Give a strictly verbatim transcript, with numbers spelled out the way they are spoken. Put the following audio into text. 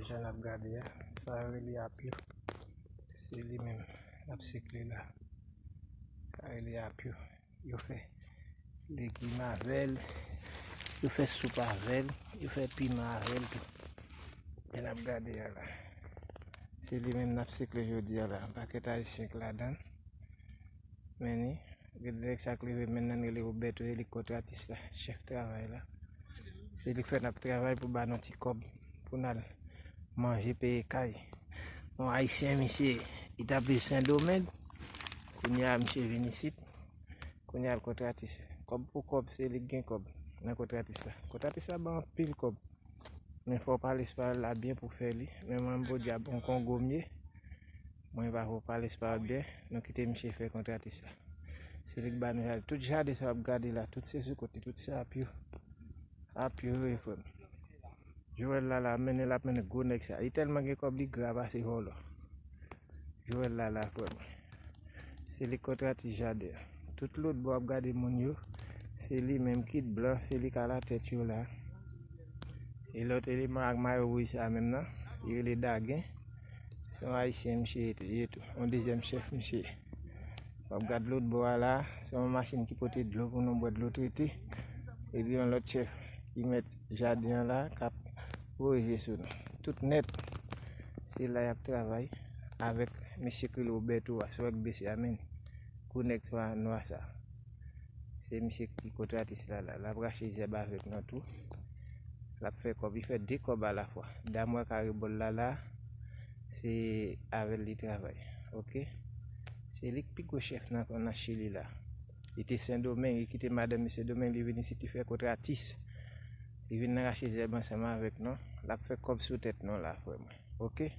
Jan n ap gade a, sa yo rele apyo. Se li menm n ap sikle la. Sa rele apyo. Yo fè legim avè l, yo fè soup avè l, yo fè piman avè l tou. Jan n ap gade a la. Se li menm n ap sikle jodi a la. Yon pakèt ayisyen k ladan l. Men ni, gen nèg sa k leve men nan rele Wobèto, se li k kontratis la, chèf travay la. Se li k fè n ap travay pou ba nou ti kòb pou n al manje peye kay. Yon ayisyen, misye, li t ap viv Sendomeng. Kounye a, misye vin isit. Kounye a, l kontratis. Kòb pou kòb, se li k gen kòb nan kontratis la. Kontratis la ba anpil kòb. Men fò w pale espayòl la byen pou fè li. Men mwen, m podyab, yon Kongo m ye. Mwen pa fò pale espayòl byen. Nou kite misye fè kontratis la. Se li k ba nou jaden. Tout jaden sa w ap gade la, tout se sou kote, tout se apyo. Apyo vre, frè m. Joel la la, mennen l ap mennen gwo nèg sa. Li tèlman gen kòb, li gra pase vòlò. Joel la la, frè m. Se li k kontratis jaden an. Tout lòt bò w ap gade moun yo, se li menm ki t blan, se li k alatèt yo la. E lòt eleman ak mayo wouj sa menm nan, li rele Dagen. Se yon ayisyen misye ye tou, yon dezyèm chèf misye ye. W ap gad lòt bò a la, se yon machin ki pote dlo pou nou bwè, dlo trete. Epi yon lòt chèf ki mèt jaden an la, k ap voye je sou nou. Tout nèt, se la y ap travay avèk mesye k rele Wobèto a, sou èk bese a menm. Gwo nèg nwa sa. Se misye ki kontratis la la. L ap rache zèb avèk nou tou. L ap fè kòb, li fè de kòb alafwa. Dam w wè k a rebò l la la, se avè l li travay. Oke? Se li k pi gwo chèf nan, nan Chili la. Li te Sendomeng, li kite madanm li Sendomeng, li vin isit, li fè kontratis. Li vin nan rache zèb ansanm avèk nou. L ap fè kòb sou tèt nou la, frè mwen. Oke?